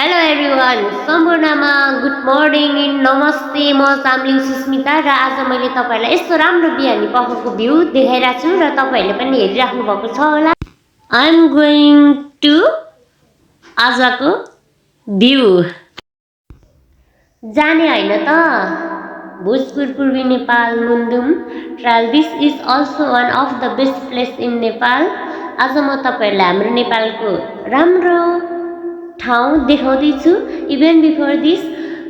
Hello everyone, सम्पूर्णमा good morning नमस्ते। म चामलिङ सुस्मिता र आज मैले तपाईहरुलाई यस्तो राम्रो बिहानी पखरको भ्यू देखाइरहेको छु र तपाईहरुले पनि हेरिराख्नु भएको छ होला। आई एम गोइङ टु आजको भ्यू जाने हैन त भोजपुर पूर्वी Nepal Mundhum trial. This is also one of the best place in Nepal. आज म तपाईहरुलाई हाम्रो नेपालको राम्रो ठाउँ देखाउँदैछु। इभन बिफोर दिस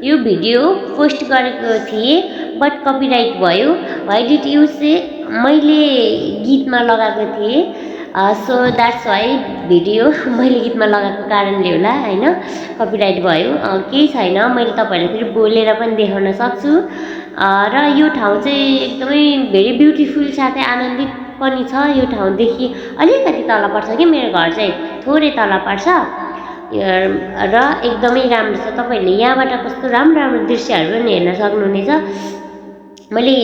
यो भिडियो पोस्ट गरेको थिएँ बट कपिराइट भयो। व्हाई डिड यु से मैले गीतमा लगाएको थिएँ, सो द्याट्स वाइ भिडियो मैले गीतमा लगाएको कारणले होला हैन, कपिराइट भयो। केही छैन, मैले तपाईहरुलाई फेरि बोलेर पनि देखाउन सक्छु। र यो ठाउँ चाहिँ एकदमै भेरी ब्युटिफुल साथै आनन्दित पनि छ। यो ठाउँदेखि अलिकति तल पर्छ कि मेरो घर चाहिँ थोरै तल पर्छ र एकदमै राम्रो छ। तपाईहरुले यहाँबाट कस्तो राम्रो राम्रो दृश्यहरु पनि हेर्न सक्नुहुनेछ। मैले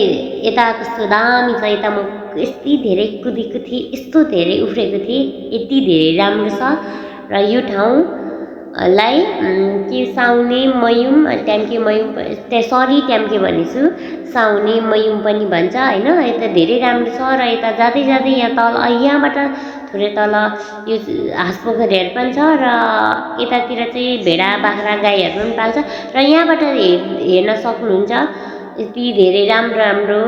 यता कस्तो दामी छ, यता म यति धेरै कुदेको थिएँ, यस्तो धेरै उफ्रेको थिएँ, यति धेरै राम्रो छ। र यो ठाउँलाई के साउने मयुम ट्याम्के मयुम ट्याम्के भनेछु, साउने मयुम पनि भन्छ हैन। यता धेरै राम्रो छ र यता जाँदै जाँदै यहाँ तल यहाँबाट थोरै तल यो हाँसपोखरीहरु पनि छ र यतातिर चाहिँ भेडा बाख्रा गाईहरु पनि पाल्छ र यहाँबाट हेर्न सक्नुहुन्छ यति धेरै राम्रो राम्रो।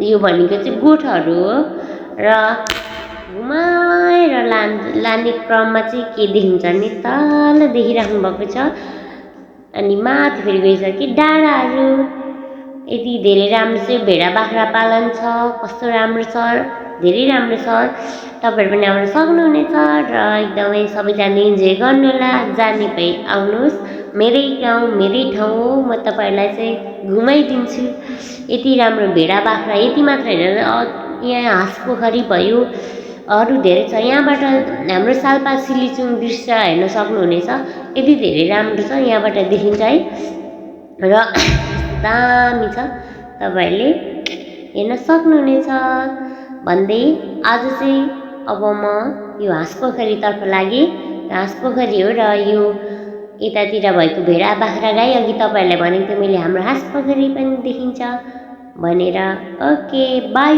यो भनेको चाहिँ गोठहरु हो र घुमाएर लाने क्रममा चाहिँ के देखिन्छ नि तल देखिराख्नु भएको छ। अनि माथि फेरि गइसके डाँडाहरु यति धेरै राम्रो चाहिँ भेडा बाख्रा पालन छ, कस्तो राम्रो छ, धेरै राम्रो छ। तपाईहरु पनि आउन सक्नुहुनेछ र एकदमै सबैजना इन्जोय गर्नुहोला। जाने भए आउनुहोस्, मेरै गाउँ मेरै ठाउँ हो, म तपाईहरुलाई चाहिँ घुमाइदिन्छु। यति राम्रो भेडा बाख्रा यति मात्र हैन, यहाँ हाँसपोखरी भयो, अरु धेरै छ। यहाँबाट हाम्रो सालपा सिलिचुङ दृश्य हेर्न सक्नुहुनेछ, यति धेरै राम्रो छ, यहाँबाट देखिन्छ है। र दामी छ, तपाईहरुले हेर्न सक्नुहुनेछ भन्दै आज चाहिँ अब म यो हाँसपोखरीतर्फ लागे। हाँसपोखरी हो र यो यतातिर भएको भेडा बाख्रा गाई, अघि तपाईहरुलाई भनेको थिएँ मैले हाम्रो हाँसपोखरी पनि देखिन्छ भनेर। Okay by.